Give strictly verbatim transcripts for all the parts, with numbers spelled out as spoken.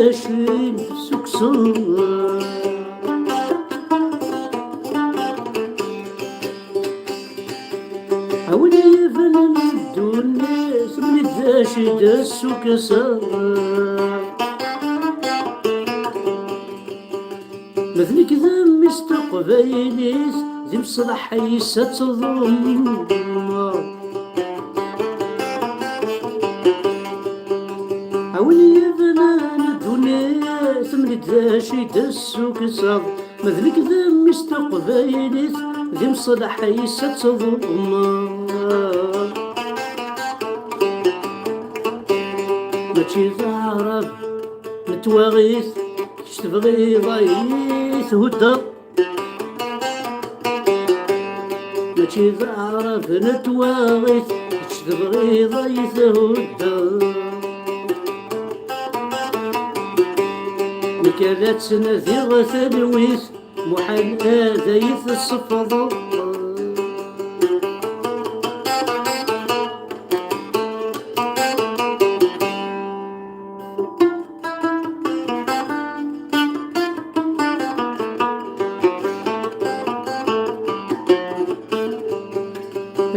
Acu i d-tessukkseḍ? A win yebnan ddunit, mel-d d acu i d-tessukkseḍ. Ma d nekk d mmi-s n teqbaylit, d imeṣlaḥ yes ad tḍummeḍ. A win yebnan ddunit, mel-d d acu i d-tessukkseḍ. Ma d nekk d mmi-s n teqbaylit, d imeṣlaḥ yes ad tḍummeḍ. Mačči d aɛrab n twaɣit, kečč tebɣiḍ ad yi-thuddeḍ. Mačči d aɛrab n twaɣit, kečč tebɣiḍ ad yi-thuddeḍ. Nekk la ttnadiɣ talwit, muḥal ad yi-tessefḍeḍ.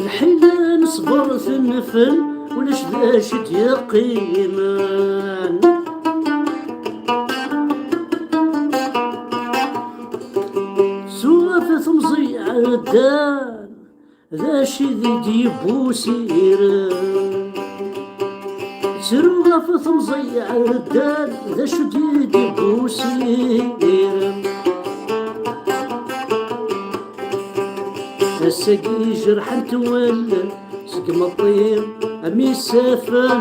Lḥila neṣber tenfel, ulac d acu d-yeqqimen. Suɣaf temẓi ɛeddan, d acu i d yebbusiren? Ttru ɣef temẓi ɛeddan, d acu d yebbusiren? Ass-agi jerḥent wallen seg meṭṭi am isaffen.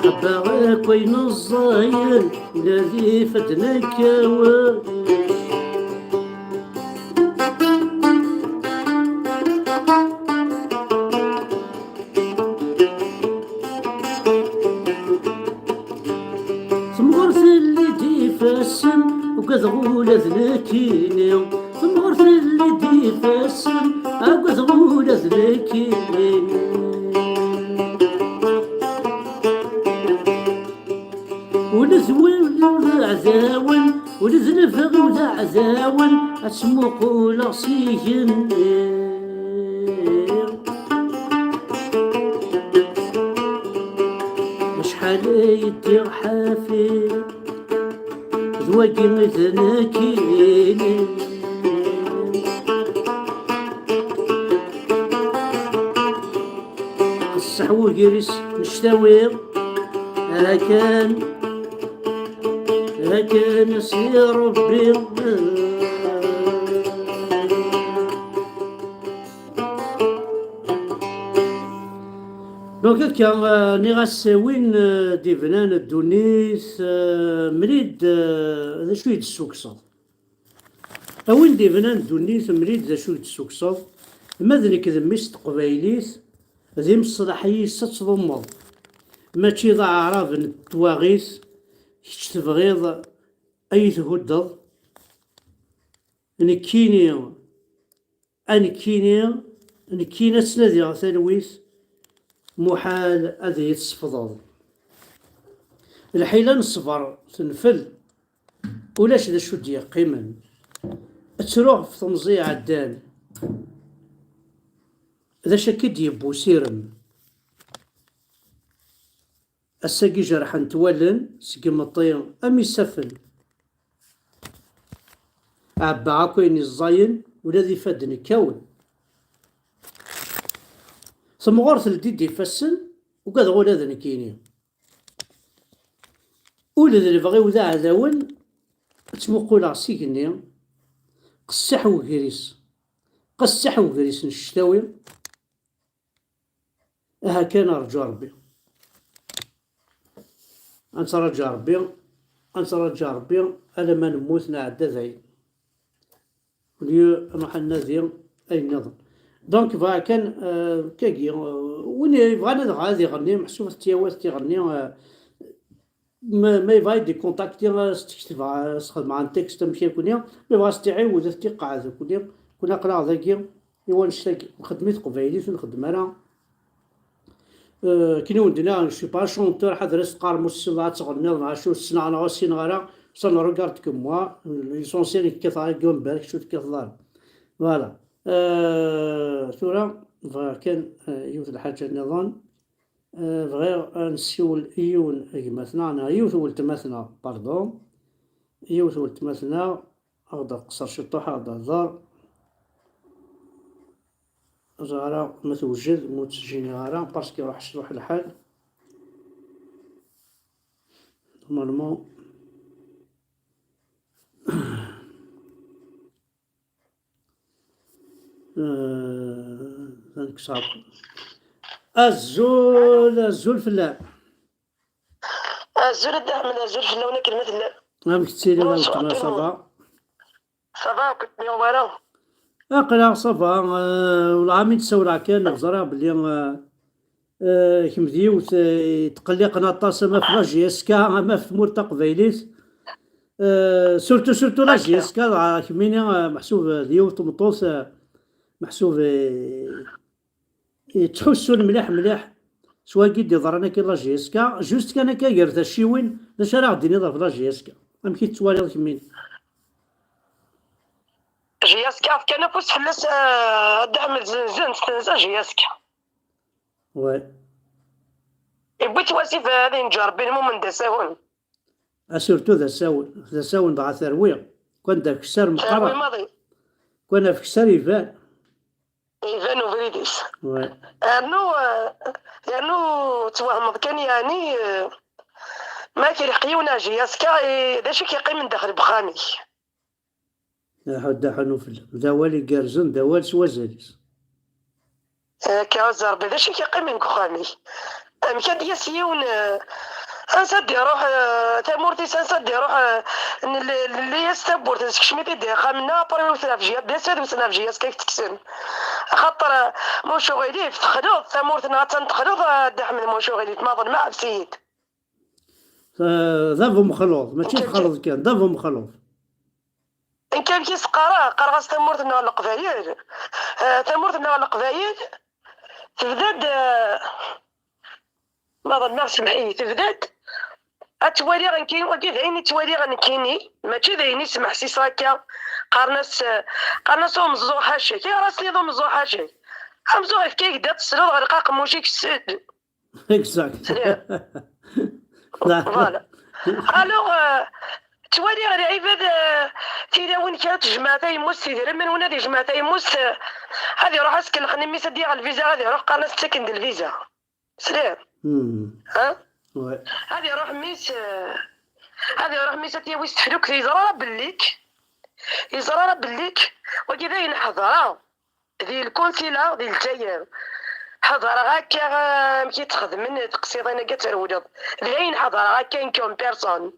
Ɛebbaɣ akk ayen ẓẓayen, ula d ifadden kkawen. Temɣer telli-d ifassen, ugadeɣ ula d nekkini. Temɣer telli-d ifassen, ugadeɣ ula d nekkini. Ula d wul d aɛdawen, ula d lebɣi d aɛdawen, ad ttmuquleɣ s igenni. Acḥal ay ddiɣ ḥafi, d wagi i d nekkini. Qesseḥ wugris n cctawi, akan, akan a si Rebbi. Donc, akka, euh, nniɣ-as win, euh, d-ibnan ddunit, euh, mel-d, euh, d acu i d-tessukseḍ. A win d-ibnan ddunit, mel-d d acu i d-tessukseḍ. Ma d nekk d mmi-s n teqbaylit, d imeṣlaḥ yes ad tḍummeḍ. Mačči d aɛrab n twaɣit, kečč tebɣiḍ ad yi-thuddeḍ. Nekkini, a nekkini, nekkini ad ttnadiɣ talwit, muḥal ad iyi-tesfeḍeḍ. Lḥila n ṣṣber tenfel, ulac d acu d-yeqqimen. Ttruɣ ɣef temẓi iɛeddan, d acu akka i d-yewwi usirem? Ass-agi jerḥent wallen seg imeṭṭi am isaffen. Ɛebbaɣ akk ayen iẓẓayen, ula d ifadden kkawen. Temɣer teldi-d ifassen, ugadeɣ ula d nekkini. Ul d lebɣi-w d aɛdawen, ttmuquleɣ s igenni, qessiḥ wegris, qessiḥ wegris n cctawi. Aha kan, rǧu Ṛebbi. Ad nettṛaǧu Ṛebbi, ad nettṛaǧu Ṛebbi alamma nemmut, nɛedda dayen. Au lieu ad nruḥ ad nadi ayen nniḍen. Donc, bɣiɣ kan, euh, kagi, euh, win yebɣan ad, ad iɣenni, meḥsub ad t-yawi, ad t-iɣenni, euh, ma, ma yebɣa ad yi-d-ikontakti, euh, ad s-t-ketbeɣ, ad s-xedmeɣ un texte amek akkenni, ma yebɣa ad s-t-iɛiwed, ad t-iqeɛɛed akkenni, kun aql-aɣ dagi, i wanect-agi. Nxeddem i teqbaylit, ur nxeddem ara. Euh, akken i wen-d-nniɣ, je suis pas chanteur, ḥader ad s-teqqarem ur tessineḍ ad tɣenniḍ, neɣ acu, ssneɣ neɣ ur ssineɣ ara, ça ne regarde que moi, l'essentiel kkateɣ agi, ur mbarek acu tekkateḍ ara. Voilà. Euh, tura, bɣiɣ kan, euh, yiwet n lḥaǧa nniḍen. Euh, bɣiɣ ad nessiwel i yiwen n gma-tneɣ, neɣ yiwet n weltma-tneɣ, pardon. Yiwet n weltma-tneɣ, ad ɣ-d-tqeṣṣer ciṭuḥ, ad ɣ-d-tehder. Ẓer ara ma tewjed, ma ur tt-ǧǧiniɣ ara, parce que iruḥ ciṭuḥ lḥal. Normalement. Euh, ad nekk ṣaḥ. Azul, azul fell-am. Azul a Dda Ḥmed, azul fell-awen akken ma tellam. Amek tettiliḍ a weltma, ça va? Ça va, ur kem-yuɣ wara? Aql-aɣ ça va, euh, wellah mi d-ssawleɣ kan, ẓriɣ belli, euh, euh, kemm d yiwet, euh, yetqelliqen aṭas ama ɣef la J S K, ama ɣef tmurt taqbaylit. Euh, surtout, surtout la J S K, dɣa kemmini, euh, meḥsub, euh, d yiwet n tmeṭṭut, euh, meḥsub, euh, yettḥussun mliḥ, mliḥ s wagi d-yeḍran akka i la J S K, juste kan akka gar tacciwin, d acu ara ɣ-d-tiniḍ ɣef la J S K? Amek i tettwaliḍ kemmini? J S K fkan afus fell-as, euh, a Dda Ḥmed, zenzen-tt, tenza J S K. Ouais. Yewwi-tt wasif ad yenǧer Bin Mumen d asawen. Ah, surtout d asawen, d asawen dɣa terwi. Kwan d afekser meqqar. Terwi maḍi. Kwan afekser iban. Iban ubrid-is. Ouais. Rnu, euh, rnu twehmeḍ kan, yeɛni, euh, ma k-ilḥeq yiwen a J S K, eh, d acu i k-yeqqimen daxel n uxxam-ik? Aḥuddu aḥunufel. D awal igerrzen, d awal s wazal-is. Akka, a Rebbi, d acu i k-yeqqimen deg uxxam-ik? Amek ad d-yas yiwen, eh, ansa d-iruḥ, eh, tamurt-is, ansa d-iruḥ, eh, nl-, nli-yas tawwurt, nessekcem-it-id i axxam-nneɣ, après wten ɣef J S K, d acu d wten ɣef J S K i k-tekksen? Axaṭer, eh, muc uɣilif, texleḍ, tamurt-nneɣ attan texleḍ, a Dda Ḥmed, muc uɣilif, ma ḍelmeɣ, ɛefs-iyi-d. Eh, d bab umexluḍ, mačči d xelḍ kan, d bab umexluḍ. Nekk amek i s-qqareɣ, qqareɣ-as tamurt-nneɣ n Leqbayel. Eh, tamurt-nneɣ n Leqbayel tebda-d, eh, ma ḍelmeɣ, semmeḥ-iyi, tebda-d ad twaliɣ nekkini, wagi d ayen i ttwaliɣ nekkini, mačči d ayen i smeḥsiseɣ akka. Qqaren-as, eh, qqaren-as umeẓẓuɣ ḥaca-k. Ayɣer as-tiniḍ umeẓẓuɣ ḥaca-k? Ameẓẓuɣ yefka-ak-d ad tesleḍ ɣer aqemmuc-ik, sed. Exact. Voilà. Alors, euh, ttwaliɣ lɛibad, euh, tilawin kra tejmeɛ taymust, idrimen win ad ijmeɛ taymust, euh, ad iruḥ ad s-kellxen i mmi-s ad d-yaɣ lviza, ad iruḥ qqaren-as ttaken-d lviza. Tesliḍ? Hmm. Ha? Ouais. Ad iruḥ mmi-s, euh, ad iruḥ mmi-s ad t-yawi s teflukt, yeẓra ara bellik, yeẓra ara bellik, wagi d ayen ḥeḍreɣ di lkunsila di Lezzayer. Ḥeḍreɣ akka, amek i tt-xedmen teqsiḍin-agi ad trewleḍ. D ayen ḥeḍreɣ akka, une comme personne.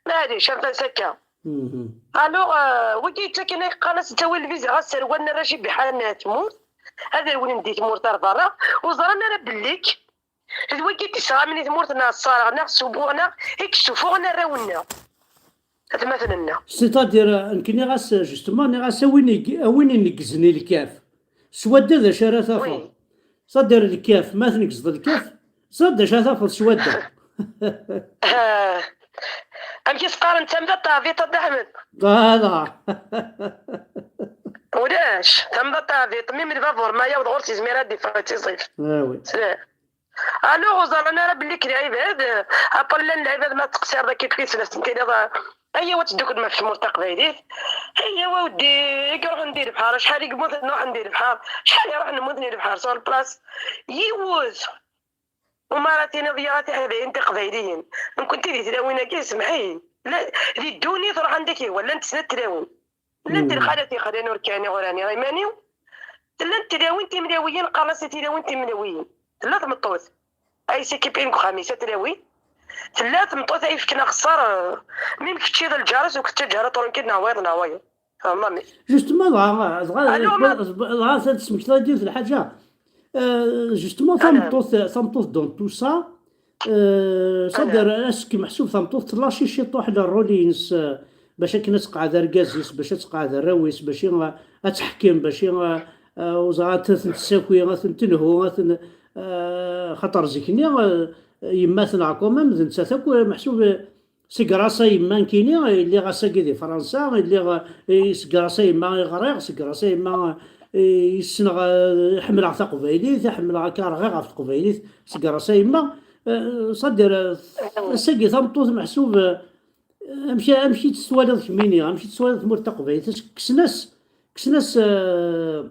Maɛlic, am tans akka. Mhm. Alors, euh, wigi yettaken ay qqaren-as ttawi lviza ɣas serwalen arrac i biḥan tmurt, ad rewlen di tmurt ar berra, ur ẓran ara bellik d wigi i d-isɣamen i tmurt-nneɣ, ṣṣareɣ-nneɣ, subuɣ-nneɣ, i yessufuɣen arraw-nneɣ, atmaten-nneɣ. C'est-à-dire, euh, nekk nniɣ-as, justement, nniɣ-as a win ig-, a win ineggzen i lkaf. S wadda d acu ara tafeḍ? Oui. C'est-à-dire lkaf, ma tneggzeḍ lkaf, s wadda acu ara tafeḍ s wadda? Ah. Amek i s-qqaren, d tamda taɛbiṭ, a Dda Ḥmed? Voilà. Ulac, tamda taɛbiṭ, même lbabur ma yaweḍ ɣur-s izmir ad d-iffeɣ ad tt-iẓif. Ah oui. Sliɣ. Alors, ur ẓran ara belli k lɛibad, après llan lɛibad ma teqsireḍ akka i tneslemt, tiniḍ, ayaw ad tedduklem ɣef tmurt taqbaylit, ayaw a weddi, i iruḥen di lebḥer, acḥal i yemmuten ruḥen di lebḥer, acḥal i ruḥen mmuten di lebḥer, sur place, yiwet. Uma ara tiniḍ yir a tiḥdayin tiqbayliyin, nekkenti di tlawin-agi, semḥ-iyi, la, di ddunit ruḥen d ak-ihwan, llant snat tlawin. Llant lxalat yexlan ur kkan iɣurani iman-iw. Llant tlawin timlawiyin, qqaren-as i tlawin timlawiyin. Tella tmeṭṭut ay s-ikipin deg uxxam-is, a tlawin. Tella tmeṭṭut ay yefken axeṣṣar, euh, mim kečči d lǧar-is ur k-ttaǧǧa ara tranquille neɣ wayeḍ neɣ wayeḍ. Fehmeḍ? Justement, dɣa, dɣa, alors, ma dɣa, ad tesmektiḍ-d yiwet lḥaǧa. Euh, justement, tameṭṭut, tameṭṭut dans tout ça, euh, ça, ad s-k-meḥsub tameṭṭut tlaci ciṭuḥ le rôle-ines, euh, bac akken ad tqeɛɛed argaz-is, bac ad tqeɛɛed arraw-is, bac i, ad teḥkem, bac i, eh, uẓar ad ten-tessaki, ad ten-tenhu, ad ten, eh, xaṭer zik-nni, eh, yemma-tneɣ quand même d nettat akk, eh, meḥsub, eh, seg ras a yemma nekkini, eh, lliɣ ass-agi di Fransa, eh, lliɣ, eh, seg ras a yemma i ɣriɣ, seg ras a yemma, eh, i ssneɣ, eh, ḥemmleɣ taqbaylit, ḥemmleɣ akka rɣiɣ ɣef teqbaylit, seg ras a yemma, eh, ṣadir, eh, ass-agi tameṭṭut meḥsub, eh, amek, amek i tt-twaliḍ kemmini? Amek i tt-twaliḍ tmurt taqbaylit? Kksen-as, kksen-as, eh,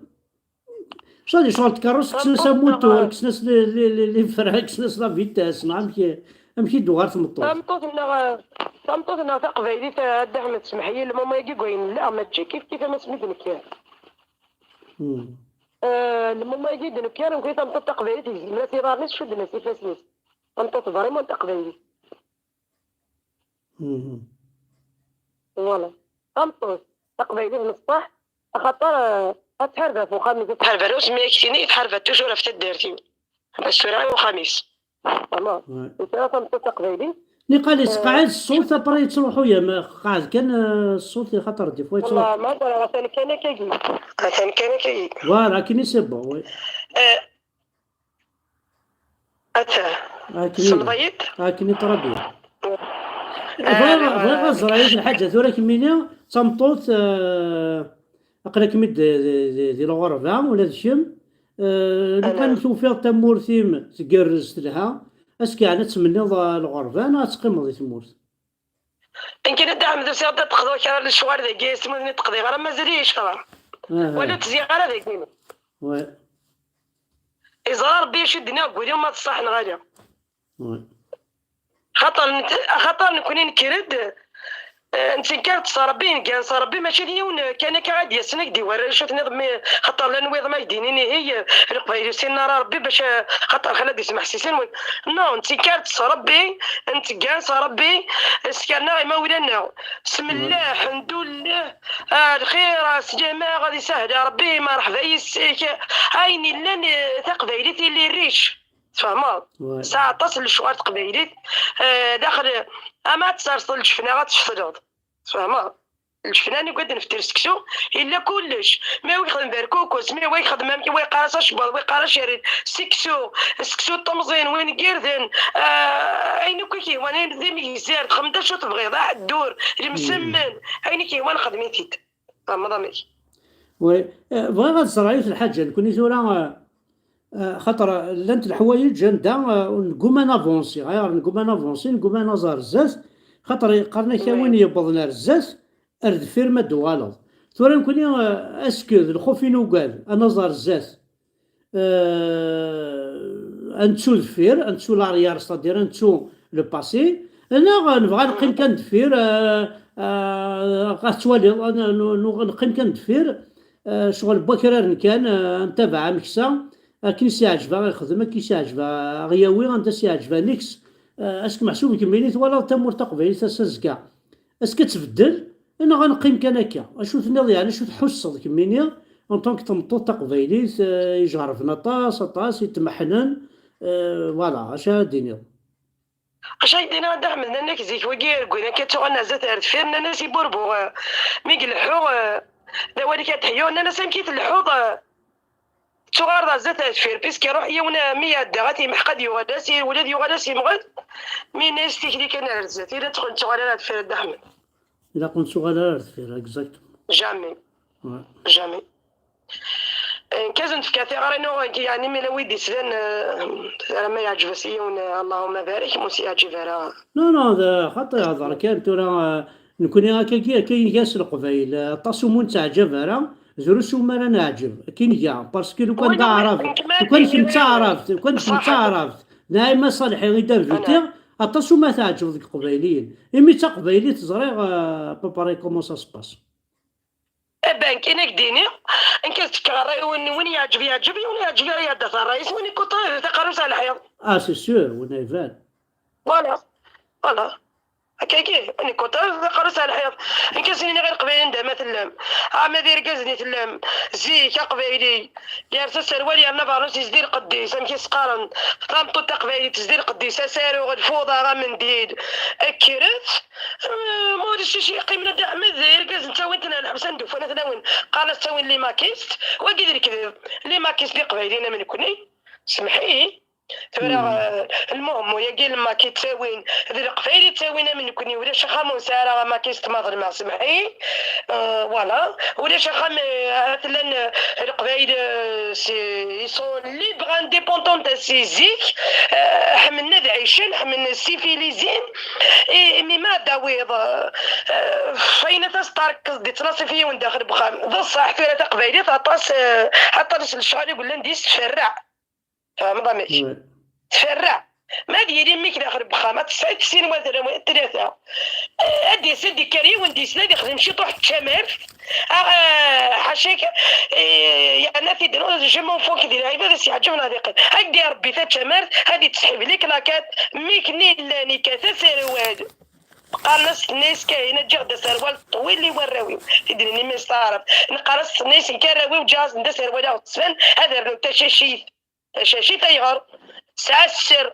Cadi ccɣel tkeṛṛust, kksen-as amutur, kksen-as li, li, li, li ferha, kksen-as la vitesse, neɣ amek, amek i d-tuɣal tmeṭṭut? Tameṭṭut-nneɣ, tameṭṭut-nneɣ taqbaylit, a Dda Ḥmed, semmeḥ-iyi, lmuma-agi deg wayen nella, mačči kif kif am asmi d-nekker. Hmm. Eh, lmuma-agi d-nekker, nekni tameṭṭut taqbaylit, gezmen-as iḍarren-is, cudden-as ifassen-is. Tameṭṭut vraiment taqbaylit. Mhm. Voilà. Tameṭṭut taqbaylit n ṣṣeḥ, axaṭer, eh, ad tḥareb ɣef uxxam-is, ad tḥareb ar usmi ak-tini, tḥareb toujours ɣef taddart-iw. Bas tura i uxxam-is. Vraiment. Ouais. Tura tameṭṭut taqbaylit. Niqal, eh, yesqeɛɛed ṣṣut, après yettruḥu, ya ma qeɛɛed kan, eh, ṣṣut, axaṭer des fois yettruḥu. Wallah, ma ẓriɣ, atan kan akkagi. Atan kan akkagi. Voilà, akken i c'est bon, oui. Eh, Ata. Akken i, tessneḍ-iyi-d? Akken i très bien. Ah, bɣiɣ, bɣiɣ ad ẓreɣ yiwet n lḥaǧa tura kemmini, d tameṭṭut, eh, aql-akem-id di, di, di, di lɣerba, ula d kemm. Eh, lukan tufiḍ tamurt-im tgerrez, telha, ass-a yeɛni ad tmenniḍ, eh, lɣerba neɣ ad teqqimeḍ di tmurt? Nekk a Dda Ḥmed, usiɣ-d ad d-qḍuɣ kra n lecɣal dagi, asmi ur ten-id-qḍiɣ ara, mazal-iyi ccɣel. Aha. Wala ur tezyiɣ ara dagi. Ouais. Iẓra Rebbi acu i d-nniɣ deg wul-iw, ma d ṣṣeḥ neɣ ala. Ouais. Xaṭer nek-, axaṭer nekni nekker-d, eh, nettenkar-d s Rebbi, neggan s Rebbi, mačči d yiwen, eh, kan akka ad d-yasen ad k-d-iwarr acu tenniḍ, mi, xaṭer llan wiḍ ma k-d-inin ihi, eh, Leqbayel ur ssinen ara Rebbi bac, eh, xaṭer xala d-ismeḥsisen, wi-, non, nettenkar-d s Rebbi, nteggan s Rebbi, skerneɣ imawlan-nneɣ. Smellaḥ, ndullah, ah, lxir, ah, slama, ad isahel Rebbi, merḥba yes-k. Ayen illan, eh, taqbaylit ili riche. Tfehmeḍ? Ouais. Tesɛa aṭas n lecɣal teqbaylit, eh, daxel, ama ad tserseḍ lǧefna, ad tfetleḍ. Tfehmeḍ? Lǧefna-nni, ugad nfetter seksu, illa kullec. Ma wa yexdem berkukes, ma wa yexdem amek, wa yeqqar-as acebbaḍ, wa yeqqar-as acerrid. Seksu, seksu n temẓin, win n yirden, ah, ayen akk i k-yehwan, ayen d imegzar, txedmeḍ acu tebɣiḍ, aḥeddur, lemsemmen, ayen i k-yehwan xdem-it-id. Tfehmeḍ amek? Oui. Eh, bɣiɣ ad ẓreɣ yiwet n lḥaǧa, nekni tura, eh, eh, xaṭer llant leḥwayeǧ anda, eh, negguma ad avanciɣ, ayɣer negguma ad avanciɣ, negguma ad naẓ ar zdat, xaṭer qqaren-ak a win yewwḍen ar zdat, ar deffir ma d-tuɣaleḍ. Tura nekni, eh, est-ce que d lxuf i nugad, ad naẓ ar zdat, euh, ad nettu deffir, ad nettu l'arrière, c'est-à-dire ad nettu le passé, neɣ nebɣa ad neqqim kan deffir, euh, euh, ad twaliḍ, ad n-, n-, n-, neqqim kan deffir, euh, ccɣel n wakraren kan, euh, ad ntabaɛ ameksa, akken i s-iɛǧeb ad ixdem, akken i s-iɛǧeb ad ɣ-yawi, anda s-iɛǧeb ad neks, euh, est-ce que meḥsub kemmini twalaḍ tamurt taqbaylit ass azekka? Est-ce que ad tbeddel? Neɣ ad neqqim kan akka? Acu tenniḍ, yeɛni acu tḥusseḍ kemmini en tant que tameṭṭut taqbaylit, eh, ijerrben aṭas, aṭas, itmeḥnen, eh, voilà, acu ara d-tiniḍ? Acu ara d-iniɣ a Dda Ḥmed, nnan-ak zik wigi irgin akka ttuɣalen ar zdat ar deffir, nnan-as i burbu, eh, mi ileḥḥu, eh, d awal-ik ad teḥyuḍ, nnan-as amek i tleḥḥuḍ, eh, Ttuɣaleḍ ar zdat ar deffir, puisque iruḥ yiwen, mi iɛedda ad t-yemḥeq ad yuɣal-as, ula d yuɣal-as yemɣel, mi yenna-yas tikli kan ar zdat, ila ttuɣal ara ar deffir a Dda Ḥmed. Ilaq ur nettuɣal ara ar deffir, exactement. Jamais. Ouais. Jamais. Eh, nekk ad sen-tefka tiɣri-inu, yeɛni, mi la wid islan, eh, ara ma yeɛǧeb-as i yiwen, eh, Allahumma barik, ma ur s-yeɛǧib ara. Non, non, d xaṭi, hḍer kan tura, eh, nekkni akka, akka, akka i nga s Leqbayel, eh, aṭas umi ur netteɛǧab ara, drus umi ara neɛǧeb, akka i nga, parce que lukan d aɛrab, lukan kemm d taɛrabt, lukan kemm d taɛrabt, Naɛima Ṣaleḥi i d-invitiɣ, aṭas umi teɛǧeb deg Iqbayliyen. Imi d taqbaylit, ẓriɣ, eh, à peu près comment ça se passe. Eh ben, kan ak-d-iniɣ, nekk ad tekkeɣ ṛṛay, win, win yeɛǧeb, yeɛǧeb, win yeɛǧeb ara iɛedda ɣef ṛṛay-is, win ikuṭi taqerrut ar lḥiḍ. Ah, c'est sûr, win iban. Voilà, voilà. Akkagi, nekk ur qqareɣ s lḥiḍ. Nekk ad s-iniɣ i Leqbayel anda ma tellam. Ah, ma d irgazen i tellam. Zik, aqbayli, yers aserwal, yerna barnus, yezdi lqedd-is, amek i s-qqaren. Tameṭṭut taqbaylit tezdi lqedd-is, asaru, lfuḍa, amendil. Kkret. Eh, ma ulac acu yeqqimen, a Dda Ḥmed, irgazen ttawin-ten ar lḥebs anda ufan ad ten-awin. Qqaren-as ttawin les maquistes. Wagi d lekdeb. Les maquistes d iqbayliyen am nekni. Semmeḥ-iyi. Tura, eh, lmuhemmu-yagi, lemma k-ittawin d leqbayel, ittawin am nekni, ulac axxam ur nesɛi ara amakisit, ma ḍelmeɣ, semmeḥ-iyi. Eh, voilà. Ulac axxam, eh, ahat llan, eh, leqbayel, eh, c'est, ils sont libres, indépendants, si zik, eh, ḥemmlen ad ɛicen, ḥemmlen civilisés. I, imi ma d-tawiḍ, eh, eh, ayen ad as-terkeḍ di ttnaṣif yiwen daxel n uxxam. D ṣṣeḥ, tura taqbaylit aṭas, eh, aṭas n lecɣal i yellan deg-s, tferreɛ. Tfehmeḍ amek? Tferreɛ. Ma ad yili mmi-k daxel n uxxam, ad tesɛiḍ sin wala tlata. Eh, ad d-yas, ad d-yekker yiwen, d-yesla, ad yexdem ciṭuḥ n tcamart. Ah, eh, ḥaca-k, eh, yerna-t-id, je m'en fous di lɛibad, ad s-yeɛǧeb neɣ ad yeqqim. Ad d-irebbi tacamart, ad yettseḥib les claquettes, mmi-k-nni llan yekkat aserwal. Qqaren-as tenna-yas Kahina, ǧǧiɣ-d aserwal ṭwil i warraw-iw. Tidnin imi s taɛrabt. Neqqar-as tenna-yas nekk arraw-iw ǧǧiɣ-asen-d aserwal aɣezfan, ad rnun tacacit. Tacacit ayɣer? Tesɛa sser,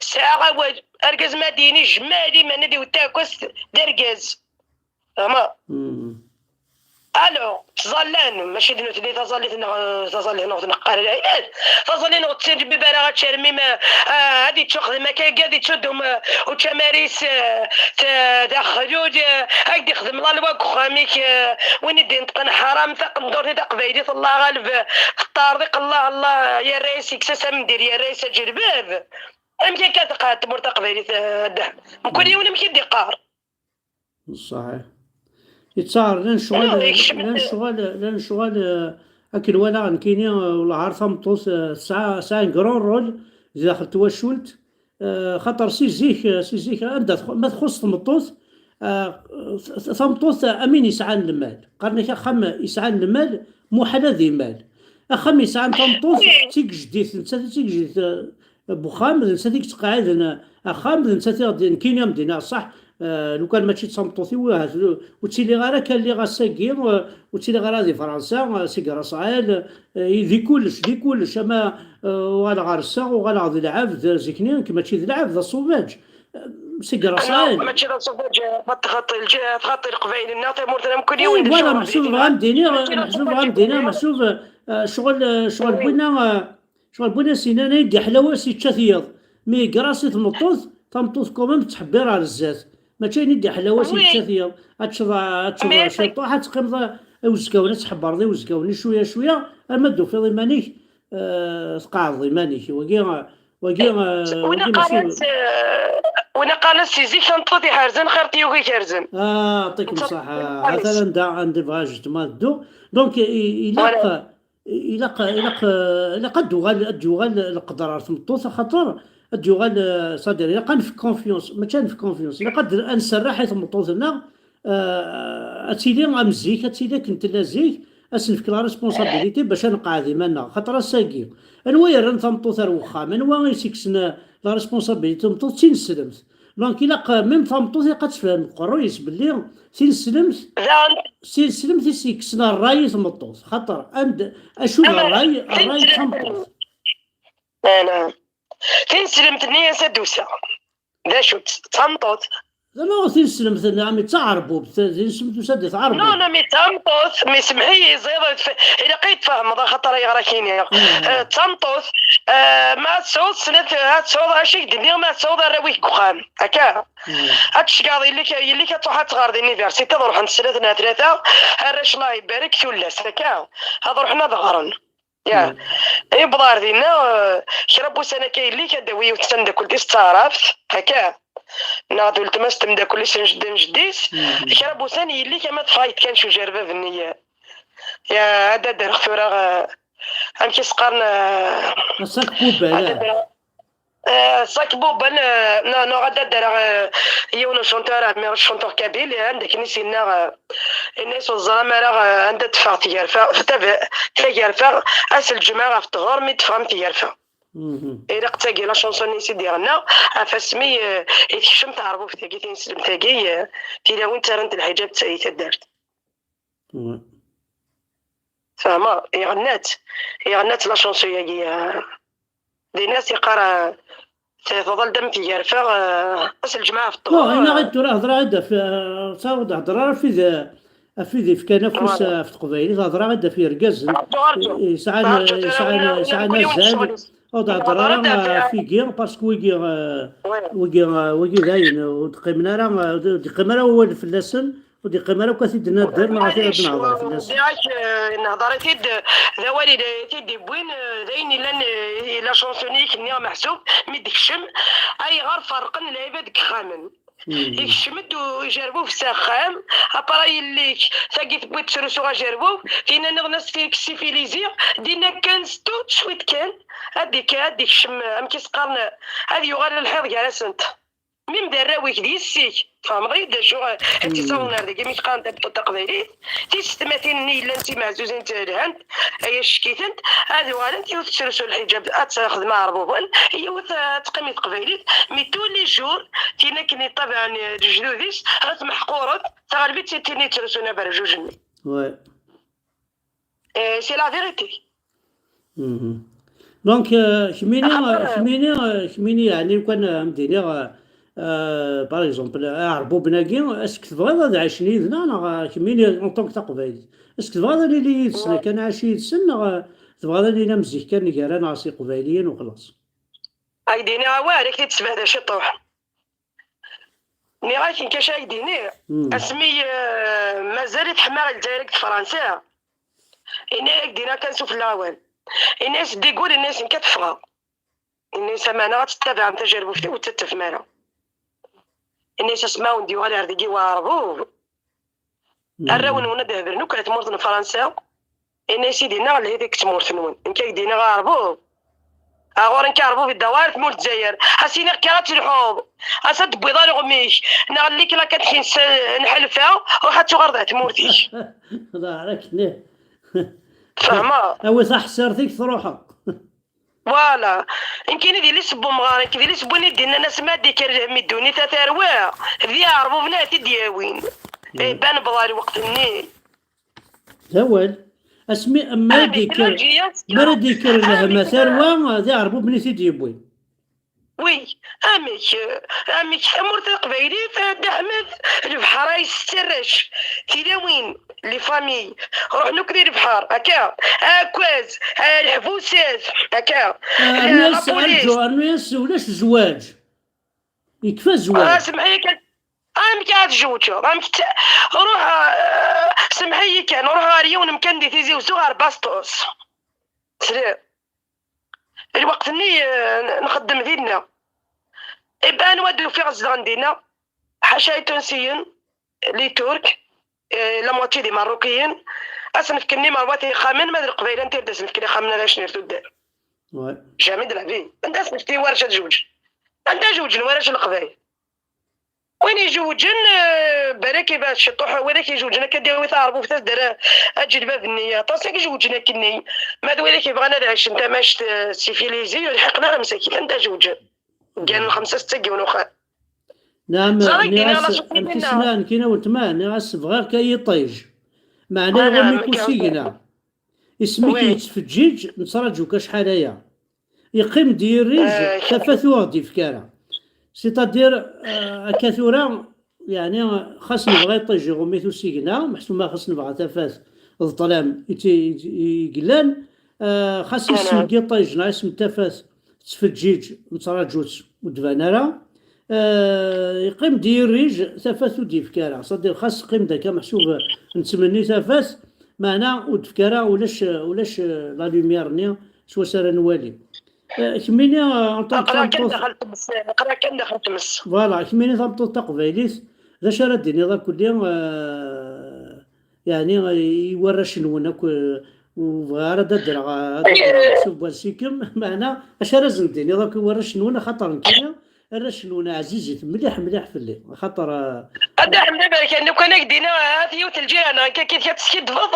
tesɛa awal. Argaz ma d-yini jmal iman ad iwet taɛekkazt d argaz. Fehmeḍ? Alors, ttẓallan, mačči d nutni taẓallit-nneɣ, taẓallit-nneɣ ur tneqqar ara. Taẓallit-nneɣ ur tettnejbib ara ad termim, ah, ad yettuxdem akka, ad yettuddum, ah, učamar-is, ah, t-, d axlul, ah, ad yexdem la loi deg uxxam-ik, ah, win i d-ineṭqen ḥaram, taqendurt-nni taqbaylit, Allah ɣaleb, teṭṭerḍiq, Allah, Allah, yerra-yas, yekkes-as amendil, yerra-yas aǧelbab. Amek akka teqɛed tmurt taqbaylit, ah, dah? Mkul yiwen amek i d-iqqar. Ṣaḥiḥ. Yettaɛer, llan ccɣel, llan ccɣel, llan ccɣel, eh, akken walaɣ nekkini, eh, wellah ar tameṭṭut, eh, tesɛa, tesɛa un grand rôle di daxel n twacult, eh, xaṭer si zik, eh, si zik, anda txu-, ma txuṣṣ tmeṭṭut, eh, t-, t-, tameṭṭut, eh, am win yesɛan lmal. Qqaren-ak axxam yesɛan lmal, muḥal ad imal. Axxam yesɛan tameṭṭut, d tigejdit, nettat d tigejdit, eh, n wexxam, d nettat i yettqeɛɛiden axxam, d nettat i ɣ-d-, nekkini am d-iniɣ ṣṣeḥ, eh, lukan mačči d tameṭṭut-iw, ahat ur ttiliɣ ara kan lliɣ ass-agi, eh, ur ttiliɣ ara di Fransa, eh, seg Raṣɛal, eh, di kullec, di kullec, ama, eh, uɣaleɣ ɣer sseɣ, uɣaleɣ d lɛebd, eh, zik-nni nekk mačči d lɛebd, d aṣubaǧ, eh, seg Raṣɛal. Mačči d aṣubaǧ, eh, txaṭi lǧiha, txaṭi leqbayel-nneɣ, tamurt-nneɣ, mkul yiwen. Voilà, meḥsub bɣa m-d-iniɣ, meḥsub bɣa m-d-iniɣ, meḥsub, eh, ccɣel, eh, ccɣel n winna, eh, Ccɣel n win as-yennan ayen d-iḥlaw as yečča-t yiḍ. Mi yeggra-as i tmeṭṭut, tameṭṭut quand même tettḥebbir ar zdat. Mačči ayen i d-iḥlaw as yečča-t yiḍ. Ad teččeḍ, ad teččeḍ ciṭuḥ, ad teqqimeḍ i uzekka-wen, ad tḥebbreḍ i uzekka-wen, cwiya, cwiya, arma d-tufiḍ iman-ik, eh, tqeɛɛdeḍ iman-ik. Wagi, wagi, eh, win wagi mačči qqaren-as, eh, win qqaren-as si zik tameṭṭut iḥerzen xir n tyuga ikerzen. Ah, yeɛṭikem ṣṣeḥḥa. Ha-t-an anda, anda bɣa justement ad dduɣ. Donc, i-, ilaq, ilaq, ilaq, ilaq ad d-uɣal, ad d-yuɣal leqder ar tmeṭṭut, axaṭer ad d-yuɣal, eh, c'est-à-dire, ilaq ad nefk confiance, mačči ad nefk confiance, ilaq ad, ad nserreḥ i tmeṭṭut-nneɣ, eh, ad tili am zik, ad tili akken tella zik, ad s-nefk la responsabilité bac ad nqeɛɛed iman-nneɣ. Xaṭer ass-agi, anwa yerran tameṭṭut ar wexxam? Anwa i s-ikksen, eh, la responsabilité n tmeṭṭut? D tineslemt. Donc, ilaq, même tameṭṭut, ilaq ad tefhem deg uqerruy-is belli tineslemt, daɣen, tineslemt i s-yekksen ṛṛay i tmeṭṭut. Xaṭer, and, acu d ṛṛay? Ṛṛay d tameṭṭut. Tineslemt-nni as ad d-useɣ. D acu-tt? D tameṭṭut. D acu tineslemt-nni, ɛemmi, d taɛerbubt, tineslemt tusa-d di tɛerbubt. Non, non, mais d tameṭṭut, mais semmeḥ-iyi, ẓiḍ, ilaq ad yi-tfehmeḍ, axaṭer ayɣer ak-iniɣ. Eh, d tameṭṭut, eh, ma ad tesɛuḍ snat, ad tesɛuḍ, acu i k-d-nniɣ, ma ad tesɛuḍ arraw-ik deg uxxam, akka? Ad tceggɛeḍ yelli-k, yelli-k ad truḥ ad tɣer di l'université, ad ruḥent snat neɣ tlata arrac, Allah ibarek, tullas, akka? Ad ruḥen ad ɣren. Ya. Yewweḍ ɣer dinna, eh, kra n wussan akka yelli-k ad d-tawi yiwet n tameddakelt-is d taɛrabt, akka? Neɣ d weltma-s d temdakkelt-is n jeddi n jeddi-s. Kra n wussan yelli-k ama teffeɣ-ak-d kan cujar bab-nni. Ya, ad d-rreɣ tura, eh, amek i s-qqaren, eh, ad d-rreɣ, eh, sakbubel, eh, non, non, ad d-rreɣ, eh, yiwen n ucuntur, ɛemmi, ucuntur kabyle, eh, anda akken i s-yenna, eh, yenna-as ur ẓer ara, eh, anda d-teffeɣ tgerfa, tab-, tagerfa, ass n lǧemɛa ɣef ṭṭhur mi d-teffeɣ am tgerfa. Ilaq d tagi la chanson-nni i s-id-iɣenna, ɣef asmi, eh, i tekcem teɛrbubt-agi, tineslemt-agi, eh, tilawin ttarrant lḥiǧab d ta-, i taddart. Tfehmeḍ? Iɣenna-tt. Iɣenna-tt la chanson-agi, eh, dinna as-iqqar, eh, t-, tuḍal-d am tgerfa, eh, ass n lǧemɛa ɣef ṭṭuq. Ɣinna ɣid tura hedreɣ-id ɣef, eh, ur d-hedreɣ ara ɣef wid, eh, ɣef wid yefkan afus, eh, ɣef teqbaylit, hedreɣ-id ɣef yergazen yesɛan, yesɛan, yesɛan azal. Ur d-hedreɣ ara ɣef wigi, parce que wigi, eh, wigi, eh, wigi dayen, ur d-qqimen ara, eh, ur d-yeqqim ara wawal fell-asen, ur d-yeqqim ara akk ad t-id-nadder neɣ ad t-id-nehder fell-asen. Diɣ, eh, nehder-it-id, d awal i t-id-iwwin, eh, d ayen illan, eh, la chanson-ik-nni meḥsub, mi d-tekcem, ayɣer ferqen lɛibad deg yexxamen. Yekcem-d ujerbub s axxam, apara yelli-k, tagi tewwi-d ttrusu ajerbub, tinna nniḍen as-t-, sifilizi, dinna kan s tout de suite kan, ad d-, ad d-ikcem, amek i s-qqaren, ad yuɣal lḥiḍ gar-asent. Mim d arraw-ik d yessi-k, tfehmeḍ-iyi-d acu, eh, ad tt-isawḍen ar dagi mi qqaren tabṭut taqbaylit, tisetmatin-nni yellan d timeɛzuzin, lhant, ay acek-itent, ad uɣalent, yiwet tettrusu lḥiǧab, ad texdem aɛerbuben, yiwet, eh, ad teqqim i teqbaylit, mais tous les jours, tin akken yeṭṭabaɛen, eh, lejdud-is, ad tmeḥqureḍ, taɣelbit d tin yettrusun aberjuj-nni. Ouais. Eh, c'est la vérité. Donc, eh, kemmini, axaṭer, eh, kemmini, eh, kemmini, yeɛni, lukan, eh, am d-iniɣ, eh, eh, par exemple, eh, aɛerbuben-agi, est-ce que tebɣiḍ ad ɛicen yid-neɣ, neɣ, eh, kemmini, en tant que taqbaylit, est-ce que tebɣiḍ ad nili yid-sen, akka, ad nɛic yid-sen, neɣ, eh, tebɣiḍ ad nili am zik kan gar-aneɣ s iqbayliyen u xlaṣ? Ay d-iniɣ awal, ad k-t-id-sbehdeɣ ciṭuḥ. Nniɣ-ak, nekk acu ay d-iniɣ, asmi, eh, mazal-it ḥemmar Lezzayer deg Fransa, ini-ak d-iniɣ kan sufella awal. Ini-as ddigul, ini-as nekk ad ffɣeɣ. Ini-as amaneɣ ad tettabaɛem tajerbubt-iw, ur tt-tettafem ara. Ini-as asma awen-d-yuɣal ar dagi waɛerbu, arraw-nwen ad d-hebren akk ar tmurt n Fransa. Ini-as i dinna lhi deg tmurt-nwen. Nekk ak-d-iniɣ aɛerbu. Aɣur nekk aɛerbu di dawar tmurt Lezzayer. As-iniɣ kra ad telḥuḍ. As ad d-tewwiḍ aluɣmi-k. Neɣ lli-k la quatre-vingt-seize n ḥelfa, ruḥ ad tuɣaleḍ ar tmurt-ik. Ḍaɛer akken. Tfehmeḍ? Awi taḥsirt-ik, truḥeḍ. Voilà. Nekkini d ilis n umɣar, nekk d ilis n win i d-innan asmi ad d-ikker lhemm i ddunit, a tarwa, d iɛerbuben ad t-id-yawin. Iban bḍa lweqt-nni. D awal. Asmi, mi ara d-ikker, mi ara d-ikker lhemm, a tarwa, d iɛerbuben i t-id-yewwin. Oui, amek, amek tamurt taqbaylit, a Dda Ḥmed, lebḥer ay s-ttarrac, tilawin, les familles, ruḥen akk di lebḥer, akka, akwaz, ah, leḥbusat, akka, ah, la, rnu-yas, la police. Rnu-yas, ulac zzwaǧ. Yekfa zzwaǧ. Ah, semmeḥ-iyi kan. Amek ad tjewǧeḍ? Amek t-, ruḥ, ah, semmeḥ-iyi kan, ruḥ ɣer yiwen umkan di Tizi Wezzu, ɣer Basṭus. Tesliḍ? Lweqt-nni, eh, nxeddem dinna. Iban anwa d-ufiɣ zedɣen dinna, ḥaca itunsiyen, les Turcs, eh, la moitié des Marocains, asen-fken limerwa tixxamin, ma d Leqbayel anta i d asen-fken ixxamen ad acen ar tuddar? Ouais. Jamais de la vie. Anda asen-fken i warrac ad jewǧen? Anda jewǧen warrac n Leqbayel? Win ijewǧen, eh, balak ibɛed ciṭuḥ, win ak ijewǧen akka d-yawi taɛerbubt ad d-terr aǧilbab-nni. Aṭas i ijewǧen akkenni. Ma d wid ak yebɣan ad ɛicen tamact, eh, civilisée, ur lḥiqen ara msakit. Anda jewǧen? Gganen xemsa, setta n yiwen uxxam. Naɛam, ẓriɣ nniɣ-as, amek i s-nnan, nekkini weltma, nniɣ-as bɣiɣ-k ay iṭij. Meɛna iɣumm-ik usigna. Isem-ik yettfeǧǧiǧ, nettraǧu-k acḥal aya. Yeqqim-d yirrij, tafat ur ɣ-d-yefki ara. C'est-à-dire, euh, akka tura, yeɛni, xas nebɣa iṭij iɣumm-it usigna, meḥsub ma xas nebɣa tafat d ṭṭlam i t-, i, i yellan, euh, xas isem n yiṭij neɣ isem n tafat tettfeǧǧiǧ, nettraǧu-tt ur d-tban ara. Euh, yeqqim-d yirrij, tafat ur d-yefki ara. C'est-à-dire, xas teqqim-d akka meḥsub nettmenni tafat, meɛna ur d-tefki ara, ulac, ulac, euh, la lumière-nni s wacu ara nwali. Eh, kemmini, eh, en tant que tameṭṭut, aql-aɣ kan daxel tmes, aql-aɣ kan daxel tmes. Voilà, kemmini tameṭṭut taqbaylit, d acu ara d-tiniḍ akk-nni, eh, yeɛni, eh, i warrac-nwen akk, eh, ur bɣiɣ ara ad d-ddreɣ, ad d-ddreɣ s ubwal s-ikem, meɛna acu ara sen-d-tiniḍ akk i warrac-nwen, axaṭer nekkini, Arrac-nwen ɛzizit mliḥ mliḥ fell-i, axaṭer, ah, A Dda Ḥmed Aberkan, lukan ad k-d-iniɣ, hat yiwet lǧiha neɣ akka kif ad teskiddbeḍ.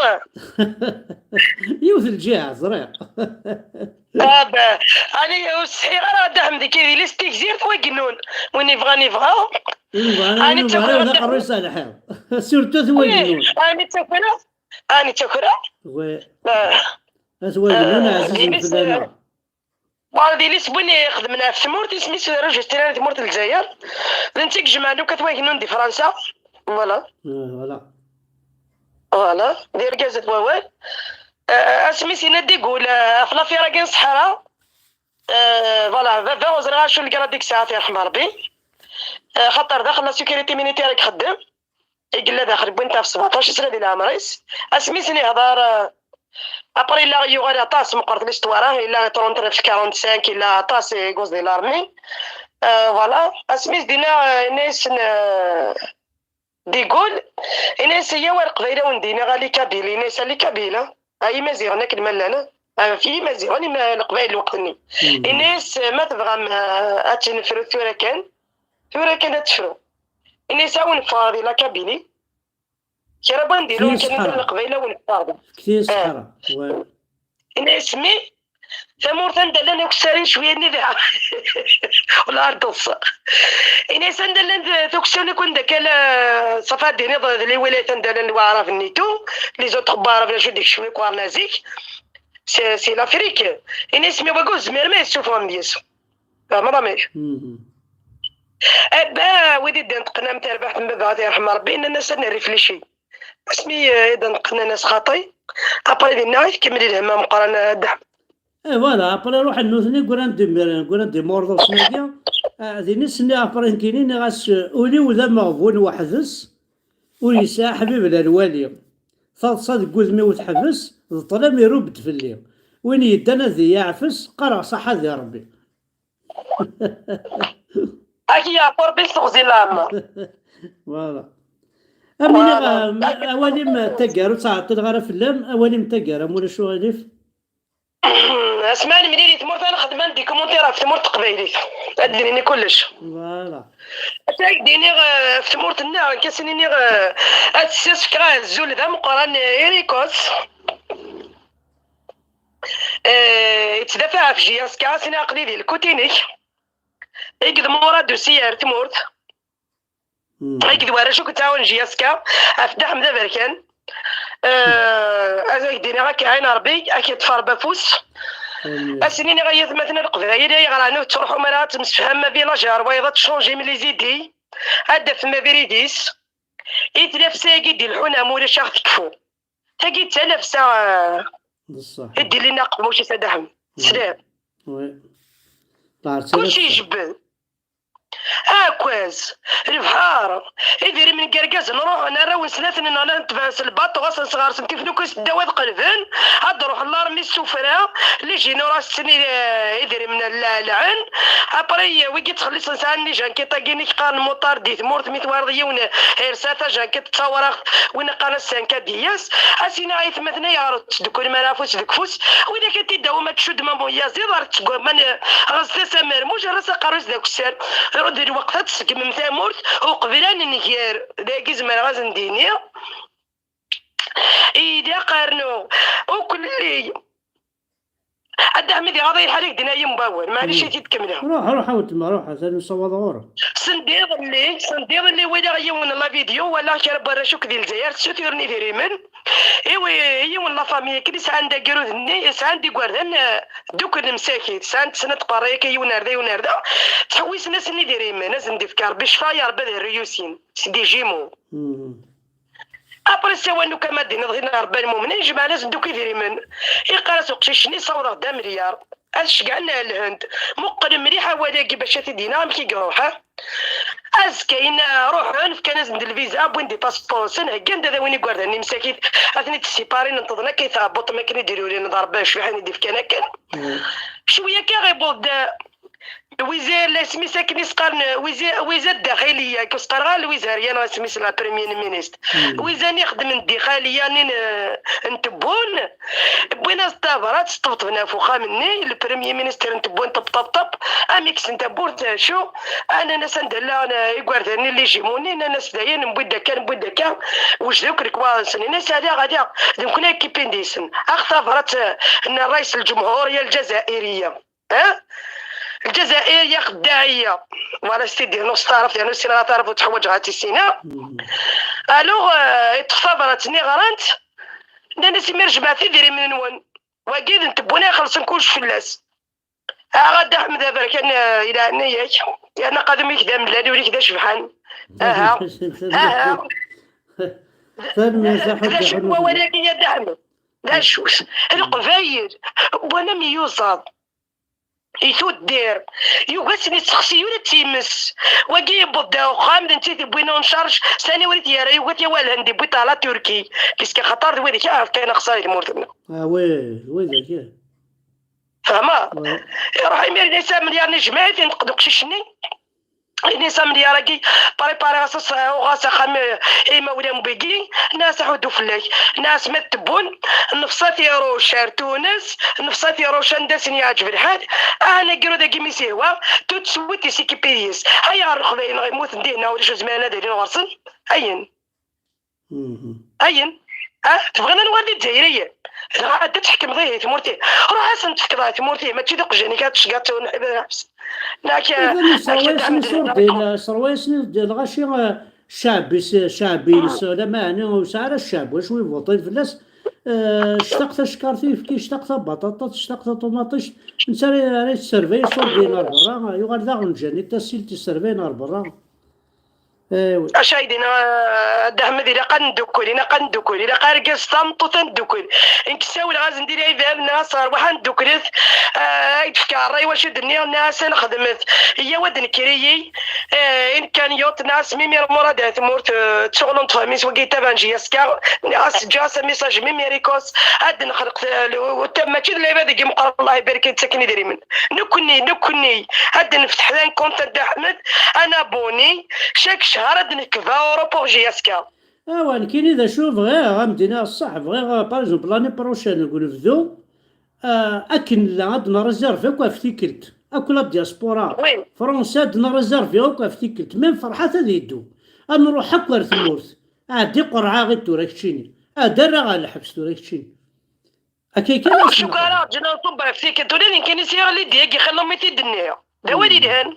Yiwet lǧiha, ẓriɣ. Aba, ani ur sḥiɣ ara a Dda Ḥmed, akka d ilis n tigzirt, wa gennun. Win yebɣan yebɣa. Win yebɣan, Ani win ttaker yebɣan a ad Dda aqerruy s lḥiḍ. Surtout at wagennun. Ani ttaker, ani ttaker. Wa, Ah, at wagennun ah, ɛzizen d-ilis, fell-aneɣ. Wa d ilis n win ixedmen ɣef tmurt, isem-is Rejistri n tmurt n Lezzayer. D netta i ijemɛen akk at wagennun di Fransa. Voilà. Ah, voilà. Voilà, d argaz at wawal. Ah, asmi-s yenna-d igul, ah, ɣef l'affaire-agi n ṣṣḥara. Ah, voilà, baba ur ẓriɣ acu n lgrad i yesɛa, ad t-yerḥem Rebbi. Ah, xaṭer daxel la sécurité militaire i ixeddem. I yella daxel n winta ɣef sbeɛṭac sna di leɛmer-is. Asmi-s n ihḍer, ah, après yella yuɣal aṭas, meqqret l'histoire, yella trente-neuf quarante-cinq, yella aṭas i yegguẓ di l'armée. Ah, voilà. Asmi-s dinna, ah, yenna-yasen, ah, De Gaulle, yenna-yas, "Ayaw a Leqbayel a wen-d-iniɣ a les Kabyles", yenna-yas, "A les Kabyles, a Imaziɣen akken ma llan, a ɣef Yimaziɣen, ima Leqbayel lweqt-nni." Yenna-yas, "Ma tebɣam, ah, ad tnefru tura kan, tura kan ad tefru." Yenna-yas, "A wen-ffɣeɣ di la Kabylie, kra n wanda yella umkan anda Leqbayel a wen-ffɣeɣ." Fket-iyi ṣṣeḥra. Ouais. Yenna-yas, "Mi tamurt anda llan akessar-in cwiya-nni diɣ." Wala ar d-ḍseɣ. Yenna-yas, "Anda llan tukessar-nni akk anda akka la, ṣafi ad d-tiniḍ d les wilayat anda llan Waɛrab-nni tout, les autres n Waɛrab d acu d-ikecmen akk ɣer-neɣ zik. C'est, c'est l'Afrique." Yenna-yas, "Mi wagi ur tezmirem ad yessufɣem deg-s." Tfehmeḍ amek? Aba, wid i d-ineṭqen am terbaɛt n baba, ad yerḥem Rebbi, nnan-as ad nriflici. Asmi, eh, i d-neqqen, nnan-as xaṭi. Après dinna i tkemmel i lhem ameqqran, a Dda Ḥmed. Eh, voilà, après ruḥen nutni, gran-d imir-, gran-d imurḍusen-agi. Ah, din i s-nniɣ après nekkini, nniɣ-as, eh, ul-iw d ameɣbun weḥd-s, ur yesɛi aḥbib la lwali. Taḍsa deg wudem-iw teḥbes, d ṭṭlam irubb-d fell-i. Win yeddan ad iyi-iɛfes, qqareɣ ṣaḥa di Rebbi. Ad k-yeɛfu Rebbi s teɣzi n leɛmer. Voilà. Am iniɣ, Voilà. ah, ma-, awal-im taggara, ur ttɛeṭṭileɣ ara fell-am, awal-im taggara, ma ulac uɣilif. Asma nemlil i tmurt, ad nexdem un documentaire ɣef tmurt teqbaylit. Ad d-nini kullec. Voilà. Ad ak-d-iniɣ, eh, ɣef tmurt-nneɣ, nekk ad s-iniɣ, eh, ad s-fkeɣ azul d ameqqran, eh, i Rikos. Eh, yettdafaɛ ɣef J S K, ad s-iniɣ aql-i di lkut-inek. Iged Murad Usi ar tmurt. Iged warrac akk yettɛawan J S K, ɣef Dda Ḥmed Aberkan. Eh, ad ak-d-iniɣ, ad k-iɛin Rebbi, ad k-yeṭṭef Rebbi afus. Ad sen-iniɣ, ay atmaten a Leqbayel, ayɣer ɛni ur tettruḥum ara ad temsefhamem a village ar wayeḍ, ad tchanjim les idées, ad d-tafem abrid-is? I tnafsa-agi d-ileḥḥun, am ulac, ad ɣ-tekfu. Tagi d tanafsa, eh, D ṣṣeḥ. i d-ilin aqemmuc-is a Dda Ḥmed. Tesliḍ? Oui. Ṭaɛer Kulci ijebbed. Akwaz, lebḥer, idrimen n yergazen ruḥen, arraw-nsen ad ten-nɣen, ad ten-tebɛen s lbaṭu, ad sen-sɣersen tifnukist ddaw ad qelben, ad d-ruḥen l'armée s tuffra, les généraux tetten i-, idrimen la-, lɛen, après, wigi ttxelliṣen sɛan les jankiṭ-agi-inek qqaren moutarde di tmurt, mi twariḍ yiwen irsa tajankiṭ d tawraɣt, win qqaren-as cinq cabillas, ad s-iniɣ ay atmaten ayɣer ur tettdukkulem ara afus deg ufus, widak ad t-id-tawim ad tcuddem am uyaziḍ, ar tettgumam ɣez tasa mermuj, ar ass aqerru-s d akessar. Di lweqt ad tseggmem tamurt, uqbel ad nenger, dagi zemreɣ ad sen-d-iniɣ. Ilaq rnu ukelli. A Dda Ḥmed, iɣaḍ-iyi lḥal, ad k-d-iniɣ yiwen wawal, maɛlic, ad t-id-kemmleɣ. Ruḥ, ruḥ a weltma, ruḥ, atan nessawaḍ ɣur-m. Sendiḍelli, sendiḍelli walaɣ yiwen n la vidéo, walaɣ kra n warrac akk di Lezzayer ssuturen idrimen i wi-, i yiwen n la famille akken i sɛan d agrud-nni, sɛan d igerdan, eh, ddukklen msakit, sɛan snat n tqerray akka, yiwen ar da, yiwen ar da, ttḥewwisen-asen idrimen, ad sen-d-ifk Rebbi ccfa, ya Rebbi ad rriyusin, c'est des jumeaux. Après, ssawalen akk am ad d-tiniḍ din Rebbi lmumnin, jemɛen-asen-d akk idrimen. Iqqar-as uqcic-nni, ssawḍeɣ-d amelyaṛ. Ad ceggɛen ar Lhend. Muqel mliḥ awal-agi bac ad t-id-iniɣ amek i iruḥ, ha? Azekka-in, ruḥen, fkan-asen-d lviza, wwin-d ipaspur-nsen, heggan-d ad awin igerdan-nni msakit, ad ten-id-ssiparen, neṭṭḍen akka i tɛebbuṭ, mi akken i d-ilulin d Rebbi cwiḥ i d-ifkan akken. Cwiya akka, iwweḍ-d, Lwiza, la isem-is akken i s-qqaren, Lwiza, Lwiza Ddaxiliya, ur s-qqareɣ ara Lwiza Ryan, isem-is la Premier Ministre. Lwiza-nni ixeddmen Ddaxiliya-nni n, n Tebboune, wwin-as tabrat, sṭebṭben ɣef uxxam-nni, le Premier Ministre n Tebboune, ṭeb, ṭeb, ṭeb, am ikksen tawwurt, acu, nnan-as anda llan, eh, igerdan-nni, les jumeaux-nni, nnan-as dayen, newwi-d akka, newwi-d akka, wejden akk lekwaɣeḍ-nsen. Ini-as ala, ala, d nekkni ara k-ippin deg-sen. Ax tabrat, eh, n ṛṛayes n lǧemhuriya lǧazairiya. Ha? Lǧazair ya xeddaɛiya. Wala s-t-id-yernu s taɛrabt, yernu ssineɣ taɛrabt ur tt-ḥwaǧeɣ ad tt-issineɣ. Alors, eh, yeṭṭef tabrat-nni ɣran-tt. Nnan-as imir jemɛet idrimen-nwen. Wagi d n Tebboune ixellṣen kullec fell-as. Aha, a Dda Ḥmed aberkan, eh, i leɛnaya-k. Yerna qadum-ik d amellal, ul-ik d acebḥan. Aha. Aha. Tanemmirt a Ḥaǧ Ḥmed. D acu-t wawal-agi, a Dda Ḥmed? D acu-t? Leqbayel, wwan am iyuzaḍ. Ituddir. Yugi ad sen-yessexsi ula d times. Wagi yewweḍ-d ɣer uxxam, d netta i t-yewwin en charge, sani ur it-yerra, yugi ad t-yawi ɣer Lhend, yewwi-t ɣer la Turquie. Puisque axaṭer d wid i iɛerqen axeṣṣar i tmurt-nneɣ. Ah, oui, d widak, ih. Tfehmeḍ? Oui. Iruḥ imir, ini-as amelyar-nni, jmeɛ-it, yenṭeq-d uqcic-nni. Ini-as amelyar-agi, prépariɣ-as, uɣeɣ-as axxam i, i imawlan n wigi, nnan-as aḥuddu fell-ak. Nnan-as ma d Tebboune, nefṣa tiruc ar Tunes, nefṣa tiruc anda sen-yeɛǧeb lḥal, ah, aneggaru dagi mi s-ihwa, tout de suite isikipid yes. Ayɣer Leqbayel neɣ yemmuten dihin, ulac ur zmiren ad alin ɣer-sen? Ayen. Mhm. Ayen? Ah, tebɣiḍ ad nuɣal d Izzayriyen? Dɣa ad tḥekmeḍ ihi tmurt-im. Ruḥ ad sen-tefkeḍ ɣer tmurt-im, mačči d iqjan-ik ad tceggeḍ ad tt-tawin lḥiba d aḥbes. Neɣ akka, akken ad d-ixṣer wayes-nni ur d-, lɣaci, eh, ccɛeb-is, ccɛeb-ines, ah, lama ɛni ur yesɛi ara ccɛeb, wacu ibuṭin fell-as? Eh, ctaq tacekkart i yefki, ctaq tabaṭaṭat, ctaq taṭumaṭict, netta ara, ara yesservay iṣurdiyen ar berra, yuɣal daɣen Ǧanit Tasilt yesservayen ar berra. Eh, oui. Acu ay d-yenna, eh, Dda Ḥmed, ilaq ad neddukel, ilaq ad neddukel, ilaq argaz d tameṭṭut ad neddukel. Nekk ssawleɣ-asen-d i lɛibad, nniɣ-as rwaḥ ad nedduklet, eh, ay d-fkeɣ ṛṛay wacu d-nniɣ, nniɣ-as ad nexdmet, iyyaw ad d-nekker-iyi, eh, in kan yot, nniɣ-as mimir murad ar tmurt, eh, d tuɣlunt famille wagi tabanji aska, nniɣ-as ǧǧiɣ-as amisaj mimir ikos, ad d-nexleq, eh, l-, u-, u-, mačči d lɛibad i imeqqer, Allah ibarek, yettaken idrimen. Nekkni, nekkni, ad d-nefteḥ d un compte a Dda Ḥmed, un abonné, chaque cchar ad d-nekba Europe pour J S K. Awa, nekkini d acu bɣiɣ, a m-d-iniɣ ṣṣeḥ, bɣiɣ, euh, par exemple, l'année prochaine, deg unebdu, euh, akken nella, ad nréservé akk ɣef tikkelt, akk la diaspora, oui, français, ad nréservé akk ɣef tikkelt, même Ferḥat ad yeddu, ad nruḥ akk ar tmurt, ɛeddi qerɛa i tura keččini, ad d-rreɣ ɣer lḥebs tura keččini. Akka kan. Ruḥ cukara, ǧǧan-aɣ Ṭubba ɣef tikkelt, ula d nekkini sɛiɣ lidya-agi xilla mi t-id-nniɣ. D awal yelhan.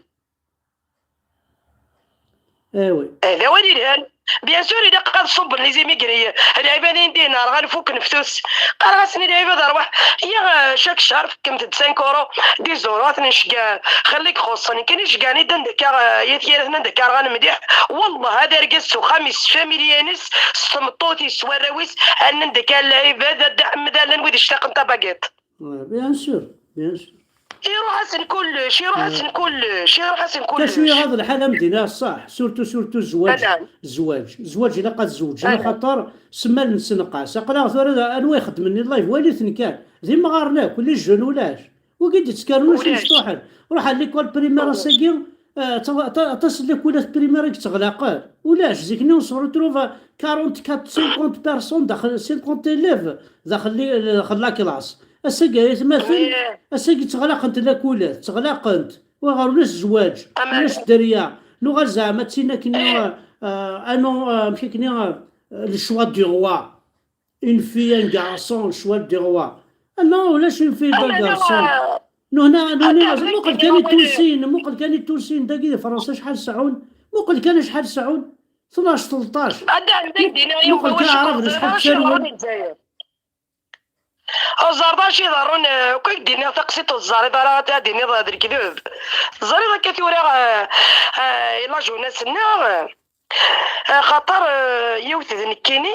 Eh oui. Eh, d awal yelhan. Bien sûr, ilaq ad ṣubben les immigrés. Lɛibad-in dihin, ar ɣan fukken ftus. Qqareɣ-asen i lɛibad, rwaḥ, ya, eh, chaque cchar fkemt-d cinq euros, dix euros, ad ten-nceggeɛ. Xelli-k xuṣṣen. Nekkini ceggɛen-id anda akka, eh, yat yir-aten anda akka rɣan mliḥ. Wallah, ad argaz s uxxam-is, s tfamilya-ines, s tmeṭṭut-is, s warraw-is, allen deg lɛibad, ad d-ḥmed allen wid ictaqen tabagiṭ. Ouais, bien sûr, bien sûr. Iruḥ-asen kullec, iruḥ-asen kullec, iruḥ-asen kullec. Tacu yeɣaḍ lḥal a m-d-iniɣ ṣṣeḥ, surtout, surtout zzwaǧ. Zzwaǧ, zzwaǧ ilaq ad zewǧen, axaṭer semmal nessenqas. Aql-aɣ tura da, anwa ixeddmen i live, walit-ten kan. D imɣaren akk, les jeunes ulac. Wigi d-yettkaren ulac imecṭuḥen. Ruḥ ar l'école primaire ass-agi, eh, aṭas n lakulat primaire i yetteɣlaqen. Ulac, zik-nni on se retrouve quarante-quatre, cinquante personnes daxel, cinquante élèves daxel, daxel la classe. Ass-agi ay atmaten, ass-agi ttɣlaqent lakulat, ttɣlaqent. Wa ɣer ulac zzwaǧ, ulac dderya. Nuɣal zeɛma d tin akken, eh, eh, amek akken, eh, le choix du roi. Une fille, un garçon, le choix du roi. Ah non, ulac une fille, un garçon. Nuhna, nuhna, muqel kan i Tusiyin, muqel kan i Tusiyin, dagi di Fransa acḥal sɛun? Muqel kan acḥal sɛun? Tnac, tleṭṭac. Muqel kan Aɛraben acḥal sɛun? Ur ẓerreḍ acu iḍerrun, eh, akk ak-d-iniɣ taqsiṭ ur teẓẓariḍ ara, ad d-iniḍ d lekdeb. Teẓriḍ akka tura, eh, eh, i la jeunesse-nneɣ, eh, axaṭer, eh, yiwet d nekkini,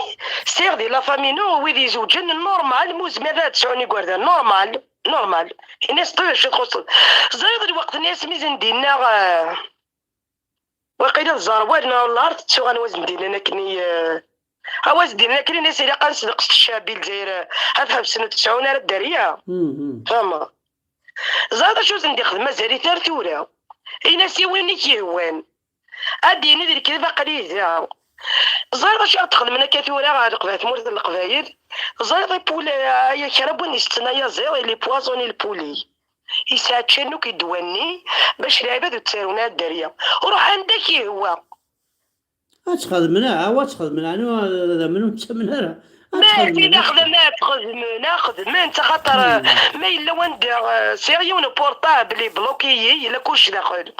sɛiɣ di la famille-inu wid izewǧen normal, ma ur zmiren ad sɛun igerdan, normal, normal. Ini-as ṭṭif acu txuṣṣeḍ. Teẓriḍ lweqt-nni asmi i sen-d-inna, eh, Waqila tẓerwal neɣ lart, ttuɣ anwa s-d-innan akken i, eh, anwa s-d-innan akken i, nnan-as ilaq ad nesdeqs ccɛeb i Lezzayer, eh, ad ḥebsen ur t-sɛun ara dderya. Mhm. Fehmeḍ? Ẓriɣ d acu i sen-d-ixdem, mazal-it ar tura. Ini-as i win i k-yehwan. Ad d-yini di lekdeb aql-i da. Ẓriɣ d acu i ɣ-d-xedmen akka tura ɣer leqbayel, tmurt n Leqbayel. Ẓriɣ ipuli, aya kra n win isetten ayaziḍ, il empoisonne le poulet. Yesɛa ččan akk iddwanni bac lɛibad ur ttarun ara dderya. Ruḥ anda k-yehwa. Ad txedmen, ah, ad txedmen, ɛni ad amen ur nettamen ara. Ad ma txedmen, tili ad xedmen, ad xedmen, ad xedmen, axaṭer, hmm, ma yella wanda, eh, sɛiɣ yiwen uportable ibluki-yi, yella kullec daxel.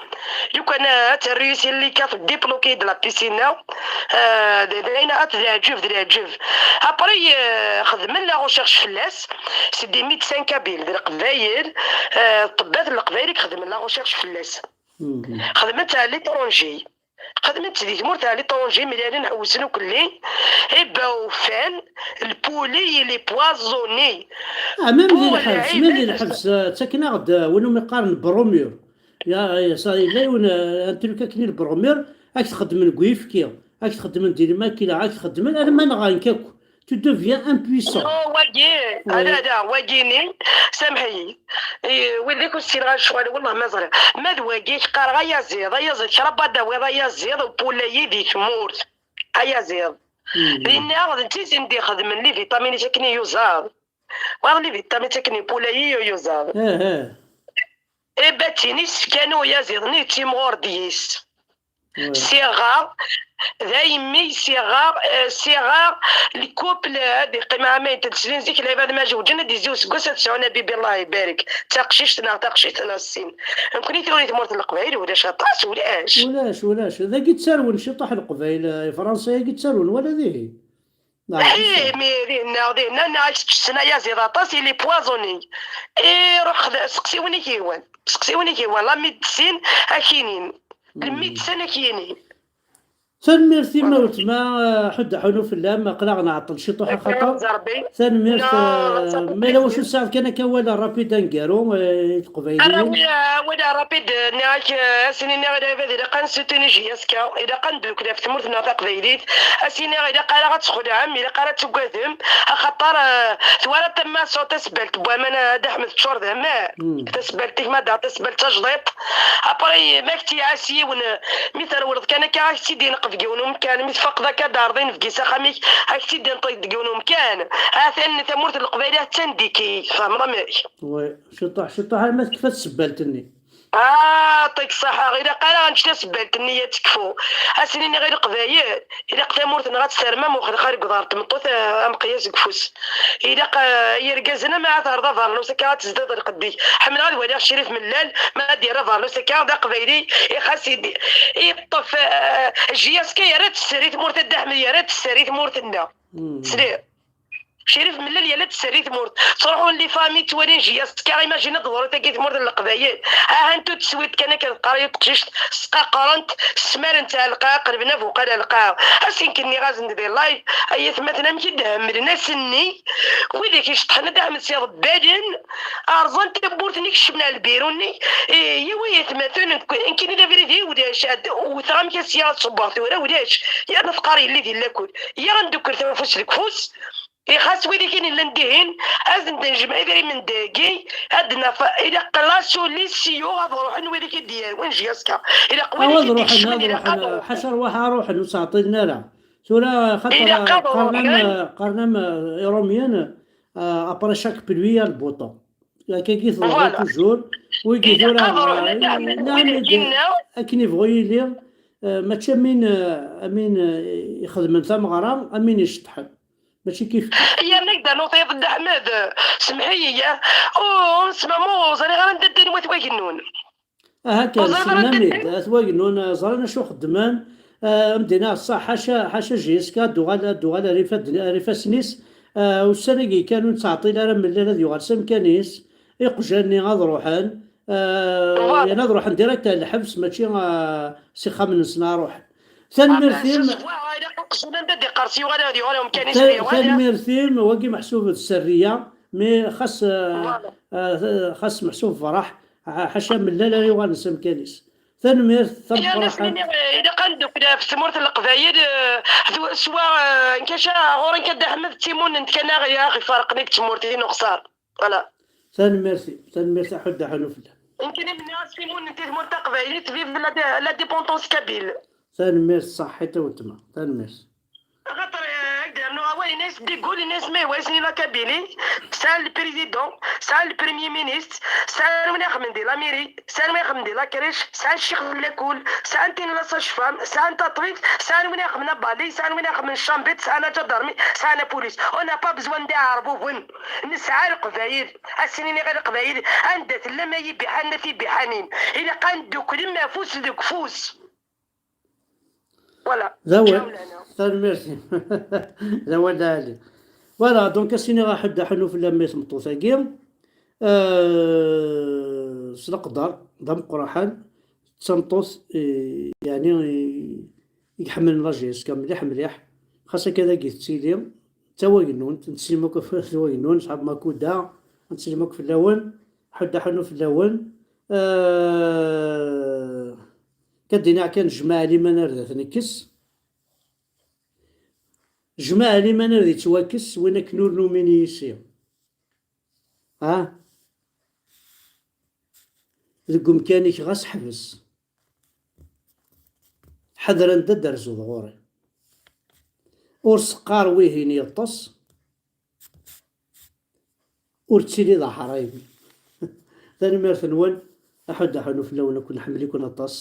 Lukan, eh, ad terru-yi si lli quatre, débloqué de la piscine, eh, d, d ayen, ad d leɛǧeb, d leɛǧeb. Après, eh, xedmen la recherche fell-as, c'est des médecins kabyles, d Leqbayel, eh, ṭṭebbat n Leqbayel i ixedmen la recherche fell-as. Mhm. Xedmen-tt à l'étranger. Xedmen-tt di tmurt à l'étranger, mlalen, ḥewsen ukelli, iba ufan, le poulet il est poisonné. Ah, même di lḥebs, même di lḥebs, eh, ttaken-aɣ-d, eh, win umi qqaren bromure. Ya, ya, ça, yella yiwen, eh, un truc akken i le bromure, ad k-t-xeddmen deg uyefki, ad k-t-xeddmen di lmakla, ad k-t-xeddmen, alamma nɣan-k akk. Tu deviens impuissant. Oh, wagi, ouais. Ala, ala, wagi-ni, samḥ-iyi. Eh, wid-ik ur ssineɣ ara lecɣal, wellah ma ẓriɣ. Ma d wagi, k-qqareɣ ayaziḍ, ayaziḍ, kra ba d-tawiḍ ayaziḍ, upulayi di tmurt. Ayaziḍ. Mhm. Dinna, d netta i sen-d-ixedmen les vitamines akken i yuzaḍ. Waɣ les vitamines akken upulayi i yuzaḍ. Eh, eh. Eh, batin, isefkan uyaziḍ-nni yettimɣur deg-s. Ouais. Siɣar, daymi siɣar, eh, siɣar, le couple, eh, ad iqqim ɛamayen, tlata snin, zik lɛibad ma zewǧen, ad d-izzi useggas ad sɛun abibi, Allah ibarek. D taqcict neɣ taqcict neɣ sin. Nekkni tura di tmurt n Leqbayel ulac aṭas, ulac. Ulac, ulac. Dagi ttarwen ciṭuḥ Leqbayel, eh, Fransa-agi ttarwen, wala dihin. Ihi, mi dinna, dinna, nna, kečč tessen ayaziḍ aṭas, il est poisonné. Iruḥ xd-, seqsi win i k-yehwan. Seqsi win i k-yehwan. La médecine, ad k-inin. Le médecin, ad k-yinin. Tanemmirt-im a weltma, eh, ḥudd aḥunu fell-am, aql-aɣ nɛeṭṭel ciṭuḥ axaṭer. Tanemmirt, eh, ma yella wacu tesɛiḍ kan akka awal rapide aneggaru, eh, i teqbayliyin. Ara wi-, awal rapide, nniɣ-ak, eh, ad sen-iniɣ i lɛibad ilaq ad nessutini J S K, ilaq ad neddukel ɣef tmurt-nneɣ taqbaylit, ad s-iniɣ ilaq ara ad txelɛem, ilaq ara ad tugadem, axaṭer, eh, twalaḍ tamma sɛu tasebbalt n waman, eh, a Dda Ḥmed teččur d aman. Tasebbalt-ik ma d tasebbalt tajdiṭ, après ma k-tt-iɛas yiwen, mi trewleḍ kan akka, ad k-tt-id-ineqq deg yiwen umkan, mi tfaqeḍ akka ad d-terreḍ inebgi s axxam-ik, ad k-tt-id-ineṭq deg yiwen umkan. Atan tamurt n Leqbayel attan diki, tfehmeḍ amek? Oui, ciṭuḥ, ciṭuḥ arma tekfa tsebbalt-nni. Ah, ṭik ṣaḥa, ilaq ara ad nečč tasebbalt-nni ad tekfu. Ad sen-iniɣ i Leqbayel, ilaq tamurt-nneɣ ad tt-terrem am uxelxal deg uḍar n tmeṭṭut, eh, ameqyas deg ufus. Ilaq, eh, irgazen ama ad terreḍ abarnus akka ad tezdiḍ lqedd-ik. Ḥemmleɣ ad waliɣ Crif Mellal, ma ad yerr abarnus akka d aqbayli, ixas i d-, iṭṭef, eh, J S K yerra-tt sser i tmurt, a Dda Ḥmed yerra-tt sser i tmurt-nneɣ. Sliɣ. Crif Mellal yerra-tt sser i tmurt. Ttruḥun les familles ttwalin J S K, imagine ad d-teḍru tagi tmurt n Leqbayel. Ahan tud teswiḍ kan akka d qqar i teqcict, sqaqrent, smarent ar lqaɛa, qelben abuqal ar lqaɛa. Ass-nni nniɣ-asen-d di live, ay atmaten amek i d-hemmlen ass-nni, widak iceṭṭḥen a Dda Ḥmed s iḍebbalen, rẓan tawwurt-nni, kecmen ar lbiru-nni, eh, yaw ay atmaten, nekkini d abrid-iw ulac, ad wteɣ amek as-ya ad ṣubbeɣ tura ulac, yerna teqqar yelli di lakul, ya ad ndukkel tafus deg ufus, ixas wid i kan illan dihin, ad sen-d-nejmeɛ idrimen dagi, ad naf, ilaq la solution ad ruḥen wid i k-id-yerwin J S K. Ilaq wid i k-id-ikecmen, ilaq ad ruḥen. Ḥaca rwaḥ ad ruḥen, ur ttɛeṭṭilen ara. Tura, xaṭer, ilaq ad qqaren-am, ruḥen. Qqaren-am, eh, Iṛumyen, eh, après chaque pluie, il y a le beau temps. Akkagi teḍra. Voilà. Toujours. Wigi tura, ilaq ad ruḥen, eh, ad d-ɛemmed wid i d-, akken ibɣu yili, eh, mačči am win, eh, am win, eh, ixedmen tameɣra, am win iceṭṭḥen. Mačči kif kif. Yerna ak-d-rnuɣ tayeḍ n Dda Ḥmed, semmeḥ-iyi, ya. Ur nesmam, ur ẓriɣ ara anda ddan wat Wagennun. Aha kan, ur ẓriɣ ara anda ddan. At Wagennun, ẓran acu xeddmen. Ah, am d-iniɣ ṣṣeḥ, ḥaca, ḥaca J S K ad d-tuɣal, ad d-tuɣal ar ifad-, ar ifassen-is. Ah, ussan-agi kan ur nettɛeṭṭil ara Mellal ad yuɣal s amkan-is. Iqjan-nni ad ruḥen. Ah, yerna ad ruḥen direct ar lḥebs, mačči, ah, s ixxamen-nsen ara ruḥen. Tanemmirt-im. Ah, ben, ce soir, ah, ilaq uqjun anda d-iqqers yuɣal ad yuɣal umkan-is. Ta-, ad yuɣal, tanemmirt-im, wagi meḥsub d sserriya, mais xas, ah, ah, xas meḥsub ferḥ, ah, ḥaca Mellal ara yuɣalen s amkan-is. Tanemmirt, tameqqrant. Ilaq ad neddukel ɣef tmurt n Leqbayel, eh, d-, s wa, eh, nkaca ɣur-k a Dda Ḥmed d timunent kan aɣ-, aɣ-ifarqen deg tmurt i nuxṣar. Voilà. Tanemmirt-im, tanemmirt, aḥuddu aḥunnu fell-am. Nekk d Simon n Tmurt Taqbaylit, vive la, la dépendance kabyle. Tanemmirt, ṣaḥḥit a weltma, tanemmirt. Axaṭer, eh, ad d-rnu awal, yenna-yas Digul, yenna-yas ma iwa isni la Kabylie, sɛan le président, sɛan le premier ministre, sɛan win ixeddmen di la mairie, sɛan win ixeddmen di la crèche, sɛan ccix di lakul, sɛan tin la sage-femme, sɛan taṭbibt, sɛan win ixeddmen abali, sɛan win ixeddmen ccambit, sɛan aǧadarmi, sɛan la police. On n'a pas besoin n Iɛerbuben. Nesɛa Leqbayel. Ad sen-iniɣ i Leqbayel, anda tellam ay ibiḥanen, a tibiḥanin. Ilaq ad neddukel afus deg ufus. Voilà. D awal. Tanemmirt-im. D awal lɛali. Voilà, donc, ad s-iniɣ aḥuddu aḥunnu fell-am, a tmeṭṭut-agi. Euh, s leqder, d ameqqran, d tameṭṭut, eh, yeɛni, eh, i iḥemmlen la J S K mliḥ, mliḥ. Xas akka dagi tettili, d tawagnunt, nettsellim akk f-, tawagnunt, ṣṣḥab Makuda, nettsellim akk fell-awen, aḥuddu aḥunnu fell-awen. Euh, Kad iniɣ kan, jmaɛ liman ar dat nekkes. Jmaɛ liman ar d ittwakkes win akken ur numin yis-i. Ha? Deg umkan-ik ɣas ḥbes. Ḥader anda d-terzuḍ ɣur-i. Ur s-qqar wihin yeṭṭes. Ur ttili d aḥraymi. Tanemmirt-nwen, aḥuddu aḥunnu fell-awen, akk nḥemmel-iken aṭas.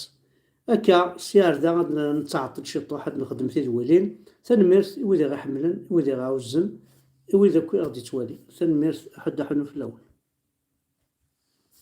Akka, sya ar da ad n-, nettɛeṭṭel ciṭuḥ, ad nexdem tidwilin. Tanemmirt i wid i ɣ-iḥemmlen, i wid i ɣ-iɛuzzen, i wid akk i ɣ-d-ittwalin. Tanemmirt, aḥuddu aḥunnu fell-awen.